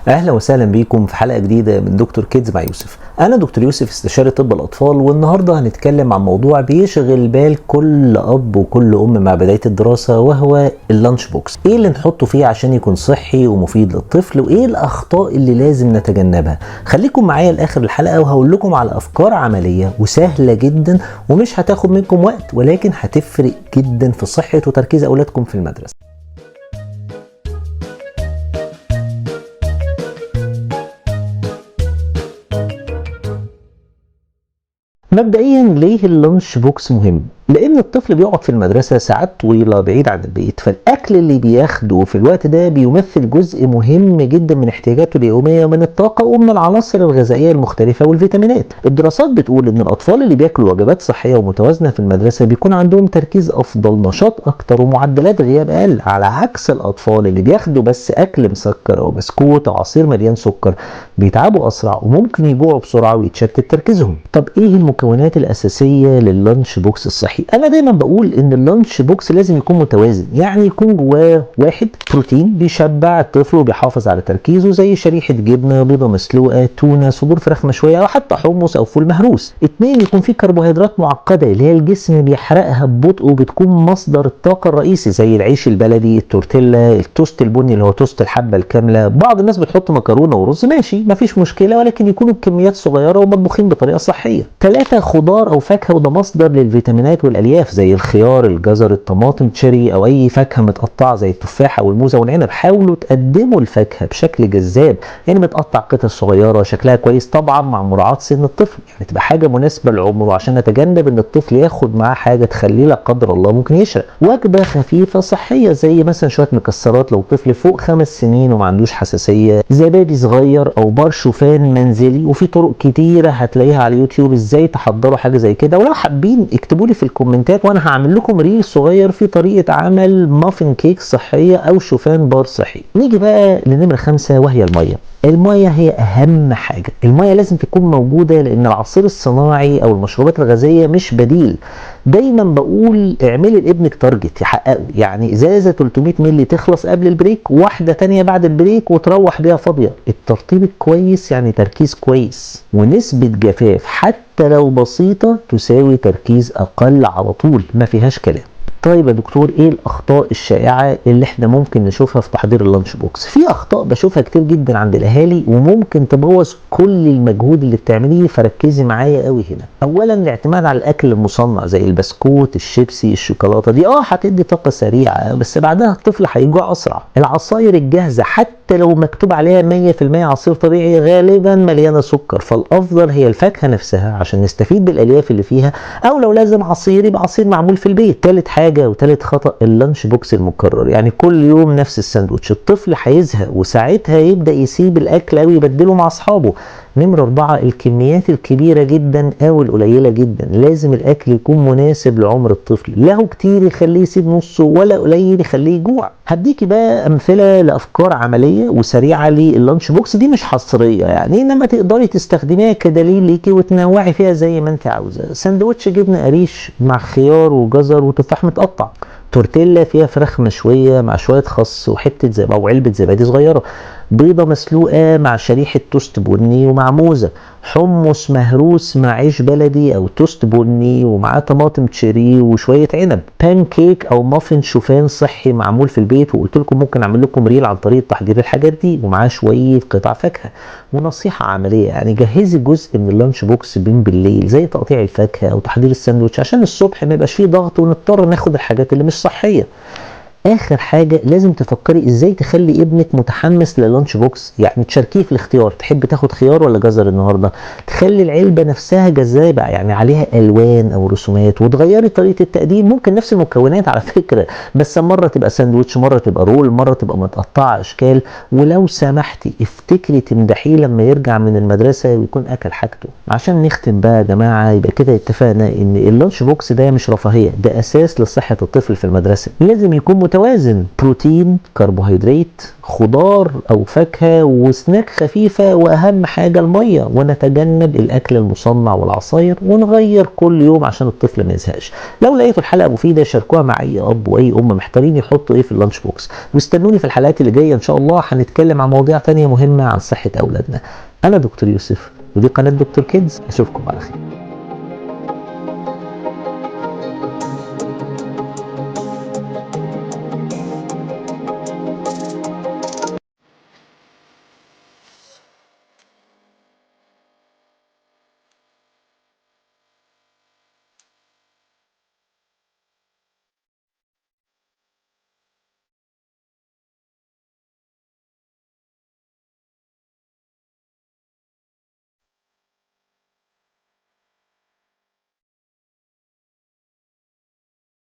اهلا وسهلا بيكم في حلقة جديدة من دكتور كيدز مع يوسف. انا دكتور يوسف استشاري طب الاطفال، والنهارده هنتكلم عن موضوع بيشغل بال كل اب وكل ام مع بداية الدراسة، وهو ال lunch box. ايه اللي نحطه فيه عشان يكون صحي ومفيد للطفل، وايه الاخطاء اللي لازم نتجنبها؟ خليكم معايا لاخر الحلقة وهقول لكم على افكار عملية وسهلة جدا ومش هتاخد منكم وقت، ولكن هتفرق جدا في صحة وتركيز اولادكم في المدرسة. مبدئيا ليه ال lunch box مهم؟ لان الطفل بيقعد في المدرسة ساعات طويلة بعيد عن البيت، فالاكل اللي بياخده في الوقت ده بيمثل جزء مهم جدا من احتياجاته اليومية من الطاقة ومن العناصر الغذائية المختلفة والفيتامينات. الدراسات بتقول ان الاطفال اللي بياكلوا وجبات صحية ومتوازنه في المدرسة بيكون عندهم تركيز افضل، نشاط اكتر، ومعدلات غياب اقل، على عكس الاطفال اللي بياخدوا بس اكل مسكر او بسكوت او عصير مليان سكر، بيتعبوا اسرع وممكن يجوعوا بسرعة ويتشتت تركيزهم. طب ايه المكونات الاساسية لل lunch box الصحي؟ انا دايما بقول ان ال lunch box لازم يكون متوازن، يعني يكون جواه واحد بروتين بيشبع الطفل وبيحافظ على تركيزه، زي شريحة جبنه، بيضة مسلوقة، تونه، صدور فراخ مشوية، او حتى حمص او فول مهروس. اتنين، يكون فيه كربوهيدرات معقدة اللي هي الجسم بيحرقها ببطء وبتكون مصدر الطاقة الرئيسي، زي العيش البلدي، التورتيلا، التوست البني اللي هو توست الحبة الكاملة. بعض الناس بتحط مكرونه ورز، ماشي مفيش مشكلة، ولكن يكونوا بكميات صغيرة ومطبوخين بطريقة صحية. ثلاثة، خضار او فاكهة، وده مصدر للفيتامينات والالياف زي الخيار، الجزر، الطماطم cherry، او اي فاكهة متقطعه زي التفاح او الموزه والعنب. حاولوا تقدموا الفاكهة بشكل جذاب، يعني متقطع قطع صغيرة شكلها كويس، طبعا مع مراعاة سن الطفل، يعني تبقى حاجة مناسبة لعمره عشان نتجنب ان الطفل ياخد معاه حاجة تخليه لا قدر الله ممكن يشرق. وجبة خفيفة صحية زي مثلا شوية مكسرات لو طفل فوق 5 سنين وما عندوش حساسية، زبادي صغير او بار شوفان منزلي. وفي طرق كتيرة هتلاقيها على اليوتيوب ازاي تحضروا حاجة زي كده، ولو حابين اكتبوا لي في الكومنتات وانا هعمل لكم reel صغير في طريقه عمل muffin cake صحية او شوفان بار صحي. نيجي بقى لنمره 5 وهي المية. المية هي اهم حاجة، المية لازم تكون موجودة لان العصير الصناعي او المشروبات الغازية مش بديل. دايما بقول اعملي لابنك target يحققه، يعني ازازة 300 مللي تخلص قبل ال break، واحدة تانية بعد ال break، وتروح بيها فاضية. الترطيب الكويس يعني تركيز كويس، ونسبه جفاف حتى لو بسيطة تساوي تركيز اقل على طول، ما فيهاش كلام. طيب يا دكتور، ايه الاخطاء الشائعة اللي احنا ممكن نشوفها في تحضير ال lunch box؟ في اخطاء بشوفها كتير جدا عند الاهالي وممكن تبوظ كل المجهود اللي بتعمليه، فركزي معايا قوي هنا. اولا، الاعتماد على الاكل المصنع زي البسكوت، الشيبسي، الشوكولاتة، دي هتدي طاقة سريعة، بس بعدها الطفل هيجوع اسرع. العصاير الجاهزة حتى لو مكتوب عليها 100% عصير طبيعي غالبا مليانة سكر، فالافضل هي الفاكهة نفسها عشان نستفيد بالالياف اللي فيها، او لو لازم عصير يبقى عصير معمول في البيت. ثالث حاجة وتالت خطأ، ال lunch box المكرر، يعني كل يوم نفس الساندوتش، الطفل هيزهق وساعتها يبدأ يسيب الأكل أو يبدله مع أصحابه. نمرة 4، الكميات الكبيرة جدا أو القليلة جدا، لازم الأكل يكون مناسب لعمر الطفل، له كتير يخليه يسيب نصه ولا قليل يخليه يجوع. هديكي بقى أمثلة لأفكار عملية وسريعة لل lunch box، دي مش حصرية يعني، إنما تقدري تستخدميها كدليل ليكي وتنوعي فيها زي ما أنت عاوزة. ساندوتش جبنة قريش مع خيار وجزر وتفاح متقطع، تورتيلا فيها فراخ مشوية مع شوية خس وحتة زبادي أو علبة زبادي صغيرة، بيضة مسلوقة مع شريحة توست بني ومع موزة، حمص مهروس مع عيش بلدي أو توست بني ومعاه طماطم cherry وشوية عنب، بان كيك أو مافن شوفان صحي معمول في البيت، وقلت لكم ممكن أعمل لكم reel عن طريقة تحضير الحاجات دي، ومعاه شوية قطع فاكهة. ونصيحة عملية، يعني جهزي جزء من ال lunch box بين بالليل زي تقطيع الفاكهة أو تحضير الساندوتش عشان الصبح ما يبقاش فيه ضغط ونضطر ناخد الحاجات اللي مش صحية. اخر حاجة لازم تفكري ازاي تخلي ابنك متحمس لل lunch box، يعني تشاركيه في الاختيار، تحب تاخد خيار ولا جزر النهارده، تخلي العلبة نفسها جذابة يعني عليها الوان او رسومات، وتغيري طريقه التقديم، ممكن نفس المكونات على فكرة بس مرة تبقى ساندوتش، مرة تبقى roll، مرة تبقى متقطعه اشكال. ولو سمحتي افتكري تمدحيه لما يرجع من المدرسة ويكون اكل حاجته. عشان نختم بقى يا جماعة، يبقى كده اتفقنا ان ال lunch box ده مش رفاهية، ده اساس لصحة الطفل في المدرسة، لازم يكون متوازن، بروتين، كربوهيدرات، خضار او فاكهة، وسناك خفيفة، واهم حاجة المية، ونتجنب الاكل المصنع والعصاير، ونغير كل يوم عشان الطفل ما يزهقش. لو لقيتوا الحلقة مفيدة شاركوها مع اي اب واي ام محتارين يحطوا ايه في ال lunch box، واستنوني في الحلقات اللي جاية ان شاء الله هنتكلم عن مواضيع تانية مهمة عن صحة اولادنا. انا دكتور يوسف ودي قناة دكتور كيدز، اشوفكم على خير.